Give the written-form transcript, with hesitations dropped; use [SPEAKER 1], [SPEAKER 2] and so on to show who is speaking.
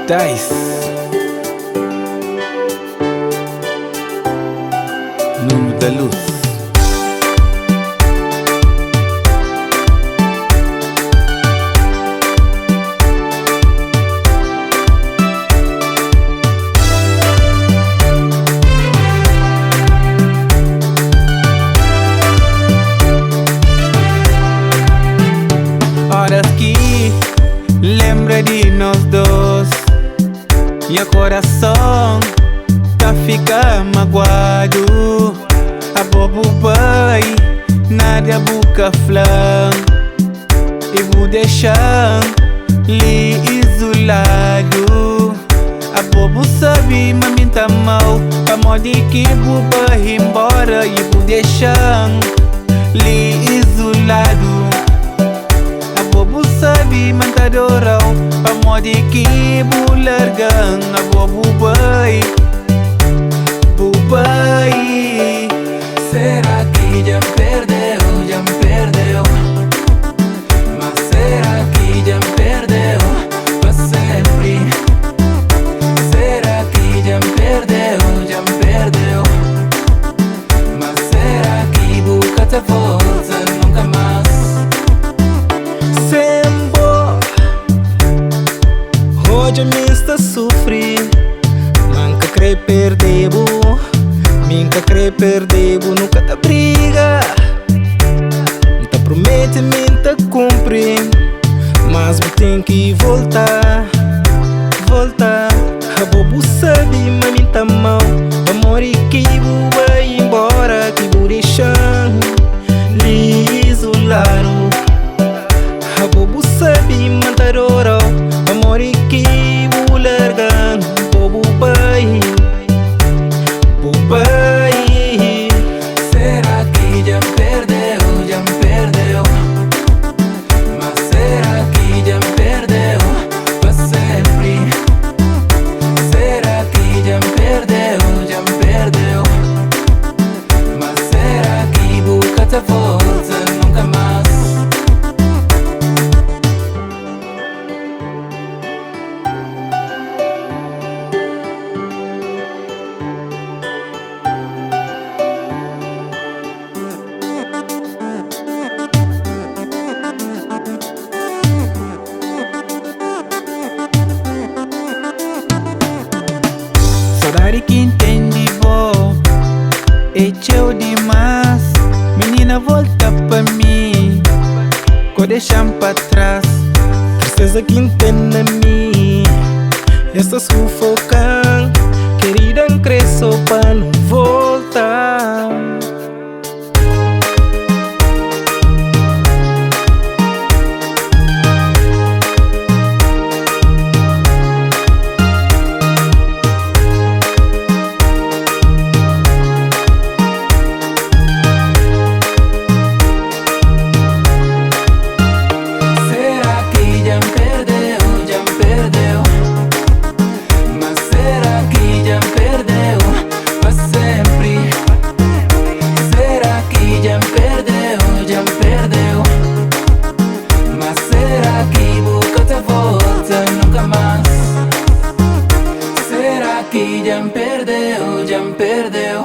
[SPEAKER 1] Dice Nuno da Luz. Horas ki lembra di nos dos, nha coração ta fica maguado. Abo bu bai, nada bu ka fla e bu dexa-m li izuladu. Abo bu sabe ma mi N ta ama-u, pamodi ki bu bai inbora i bu dexa-m li izuladu? Abo bu sabe ma N ta adora-u, pamodi ki bu larga-m? Abo bu bai, bu bai.
[SPEAKER 2] Será ki dja N perdeu, dja N perdeu? Ma será ki dja N perdeu pa senpri? Será ki dja N perdeu, dja N perdeu? Ma será ki bu ka ta volta nunka más?
[SPEAKER 3] Sen bo, odja mi N sta sufri. Ma N ka kre perde-bu, mi N ka kre perde-bu. Nu ka ta briga, N ta promete mi N ta kunpri. Mas bu ten ki volta, volta. Abo bu sabe ma mi N ta ama-u. Pamodi ki bu bai inbora, ki bu dexa-m li izuladu? Abo bu sabe ma N ta adora-u. Pamodi ki bu larga-m bo bu bai, bu bai?
[SPEAKER 2] Será ki dja N perdeu, dja N perdeu? Ma será ki dja N perdeu pa senpri? Será ki dja N perdeu, dja N perdeu? Ma será ki bu ka ta volta nunka más?
[SPEAKER 1] Sodadi ki N ten di bo é txeu dimás. Minina volta pa mi, ko dexa-m pa tras.
[SPEAKER 3] Tristeza ki N ten na mi es ta sufoka-m. Kerida N kre so pa nu volta.
[SPEAKER 2] Será ki dja N perdeu, dja N perdeu? Ma será ki dja N perdeu pa senpri? Será ki dja N perdeu, dja N perdeu? Ma será ki bu ka ta volta nunka más? Será ki dja N perdeu, dja N perdeu?